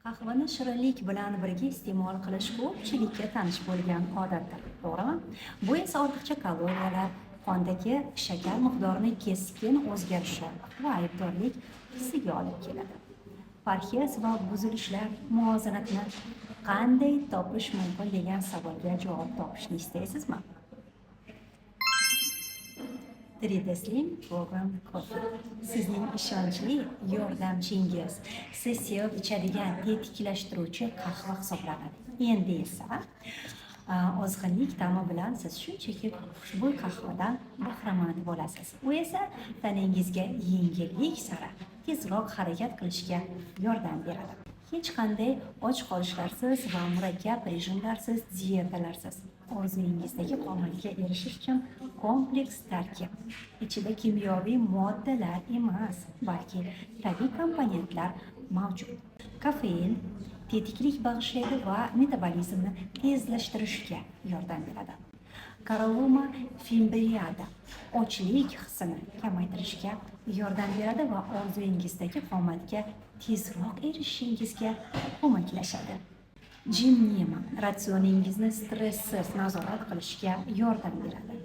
Qahvani shirinlik bilan birga iste'mol qilish ko'pchilikka tanish bo'lgan odatdir, to'g'rimi? Bu esa ortiqcha kaloriyalar, qondagi shakar miqdorini keskin o'zgarishi va aybdorlik hissiga olib keladi. Parhez va buzilishlar muvozanatini qanday topish mumkin degan savolga javob topishni istaysizmi? 3D Slim Program Coffee sizning ishonchli yordamchingiz, siz sevib ichadigan tetiklashtiruvchi qahva hisoblanadi. Endi esa ozg'inlik ta'mi bilan siz shunchaki xushbo'y qahvadan bahramand bo'lasiz. U esa tanangizga yengillik sari tezroq harakat qilishga yordam beradi. Hech qanday och qolishlarsiz va murakkab rejimlarsiz, dietalarsiz orzuyingizdagi qomatga erishish uchun kompleks tarkib. Ichida kimyoviy moddalar emas, balki tabiiy komponentlar mavjud. Kofein tetiklik bag'ishlaydi va metabolizmni tezlashtirishga yordam beradi. Caralluma fimbriata ochlik hissini kamaytirishga yordam beradi va orzuyingizdagi qomatga tezroq erishishingizga ko'maklashadi. Gymnema ratsioningizni stresssiz nazorat qilishga yordam beradi.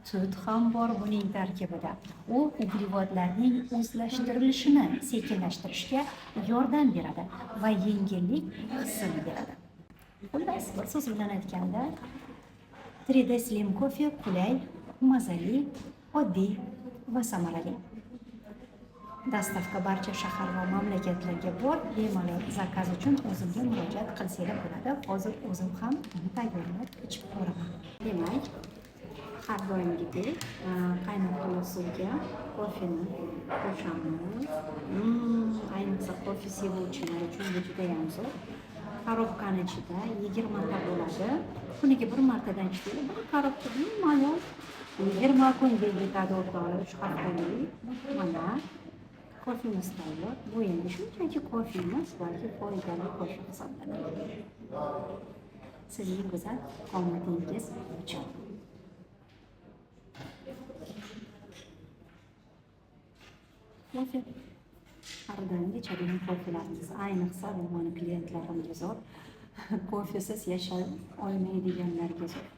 Tut ham bor buning tarkibida. U uglevodlarning o'zlashtirilishini sekinlashtirishga yordam beradi va yengillik hissini beradi. Xullas, bir so'z bilan aytganda, 3D Slim Coffee qulay, mazali, oddiy va samarali. Доставка barcha shahar va mamlakatlarga bor. Bemalol заказ uchun o'zimga murojaat qilsanglar bo'ladi. Hozir o'zim ham uni tayyorlab ichib ko'raman. Demak, har doimgidek qaynoq iliq suvga kofeni qo'shamiz. Ayniqsa kofe sevuvchilar uchun bu judayam zo'r. Коробка ni ichida 20 ta bo'ladi. Kuniga bir martadan ichsanglar, bir коробка bemalol 20 kunga yetadi o'rtoqlar, 3 haftalik. Mana kofemiz tayyor. Bu endi shunchaki kofe emas, balki foydali kofe hisoblanadi. Sizning go'zal qomatingiz uchun. Kofe har doimgi ichadigan kofelarimiz, ayniqsa bu mani klientlarimga zo'r. Kofesiz yashay olmaydiganlarga zo'r.